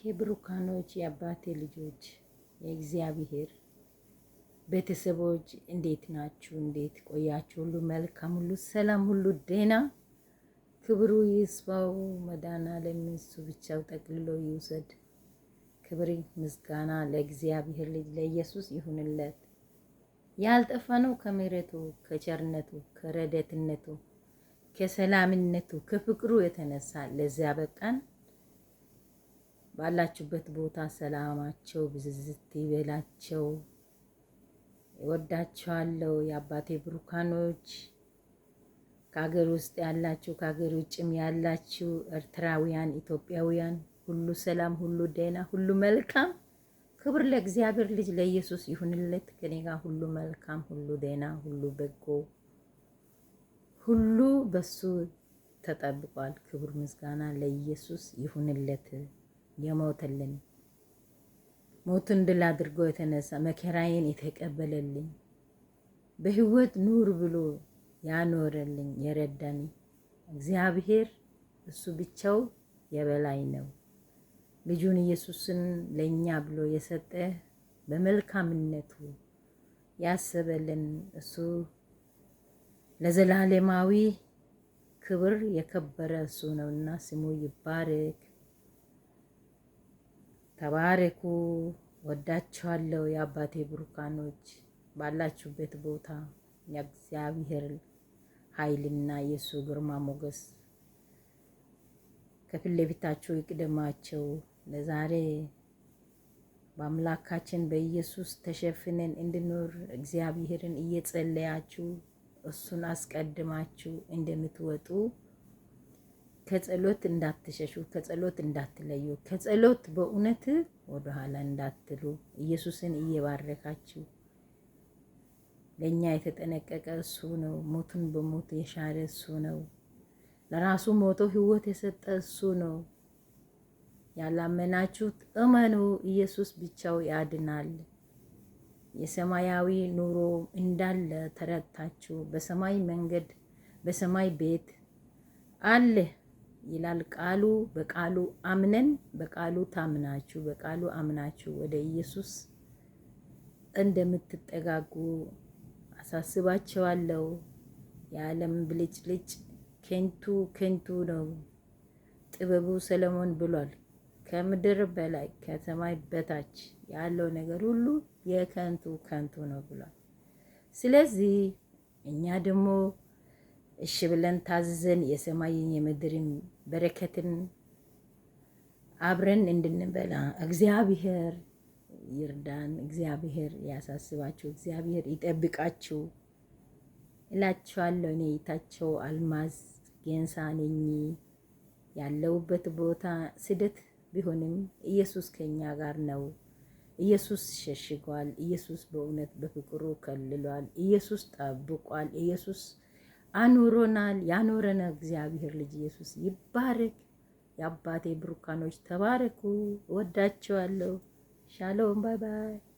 ብሩካኖች፣ የአባቴ ልጆች፣ የእግዚአብሔር ቤተሰቦች እንዴት ናችሁ? እንዴት ቆያችሁ? ሁሉ መልካም፣ ሁሉ ሰላም፣ ሁሉ ደህና። ክብሩ ይስፋው መድኃኔዓለም እሱ ብቻው ጠቅልሎ ይውሰድ። ክብር ምስጋና ለእግዚአብሔር ልጅ ለኢየሱስ ይሁንለት። ያልጠፋ ነው ከምሕረቱ፣ ከቸርነቱ፣ ከረደትነቱ፣ ከሰላምነቱ፣ ከፍቅሩ የተነሳ ለዚያ በቃን። ባላችሁበት ቦታ ሰላማቸው ብዝዝት ይበላቸው። እወዳችኋለሁ የአባቴ ብሩካኖች፣ ከሀገር ውስጥ ያላችሁ፣ ከሀገር ውጭም ያላችሁ ኤርትራውያን፣ ኢትዮጵያውያን፣ ሁሉ ሰላም፣ ሁሉ ደህና፣ ሁሉ መልካም። ክብር ለእግዚአብሔር ልጅ ለኢየሱስ ይሁንለት። ከኔ ጋር ሁሉ መልካም፣ ሁሉ ደህና፣ ሁሉ በጎ፣ ሁሉ በሱ ተጠብቋል። ክብር ምስጋና ለኢየሱስ ይሁንለት። የሞተልን፣ ሞቱን ድል አድርጎ የተነሳ፣ መከራዬን የተቀበለልኝ፣ በህይወት ኑር ብሎ ያኖረልኝ፣ የረዳኝ እግዚአብሔር እሱ ብቻው የበላይ ነው። ልጁን ኢየሱስን ለኛ ብሎ የሰጠ፣ በመልካምነቱ ያሰበልን፣ እሱ ለዘላለማዊ ክብር የከበረ እሱ ነውና ስሙ ይባረክ። ተባረኩ። ወዳችኋለሁ የአባቴ ብሩካኖች። ባላችሁበት ቦታ የእግዚአብሔር ኃይልና የእሱ ግርማ ሞገስ ከፊት ለፊታችሁ ይቅደማቸው። ለዛሬ በአምላካችን በኢየሱስ ተሸፍነን እንድኖር እግዚአብሔርን እየጸለያችሁ፣ እሱን አስቀድማችሁ እንደምትወጡ፣ ከጸሎት እንዳትሸሹ፣ ከጸሎት እንዳትለዩ፣ ከጸሎት በእውነት ወደኋላ እንዳትሉ፣ ኢየሱስን እየባረካችሁ፣ ለእኛ የተጠነቀቀ እሱ ነው። ሞቱን በሞት የሻረ እሱ ነው። ለራሱ ሞቶ ሕይወት የሰጠ እሱ ነው። ያላመናችሁት እመኑ። ኢየሱስ ብቻው ያድናል። የሰማያዊ ኑሮ እንዳለ ተረድታችሁ በሰማይ መንገድ፣ በሰማይ ቤት አለ ይላል ቃሉ። በቃሉ አምነን፣ በቃሉ ታምናችሁ፣ በቃሉ አምናችሁ ወደ ኢየሱስ እንደምትጠጋጉ አሳስባቸዋለሁ። የዓለም ብልጭልጭ ከንቱ ከንቱ ነው። ጥበቡ ሰለሞን ብሏል። ከምድር በላይ ከሰማይ በታች ያለው ነገር ሁሉ የከንቱ ከንቱ ነው ብሏል። ስለዚህ እኛ ደግሞ እሺ ብለን ታዝዘን የሰማይን የምድርን በረከትን አብረን እንድንበላ እግዚአብሔር ይርዳን። እግዚአብሔር ያሳስባችሁ፣ እግዚአብሔር ይጠብቃችሁ እላችኋለሁ። እኔ የታቸው አልማዝ ጌንሳ ነኝ። ያለሁበት ቦታ ስደት ቢሆንም ኢየሱስ ከኛ ጋር ነው። ኢየሱስ ሸሽጓል። ኢየሱስ በእውነት በፍቅሩ ከልሏል። ኢየሱስ ጠብቋል። ኢየሱስ አኑሮናል። ያኖረን እግዚአብሔር ልጅ ኢየሱስ ይባረክ። የአባቴ ብሩካኖች ተባረኩ። እወዳቸዋለሁ። ሻሎም፣ bye bye።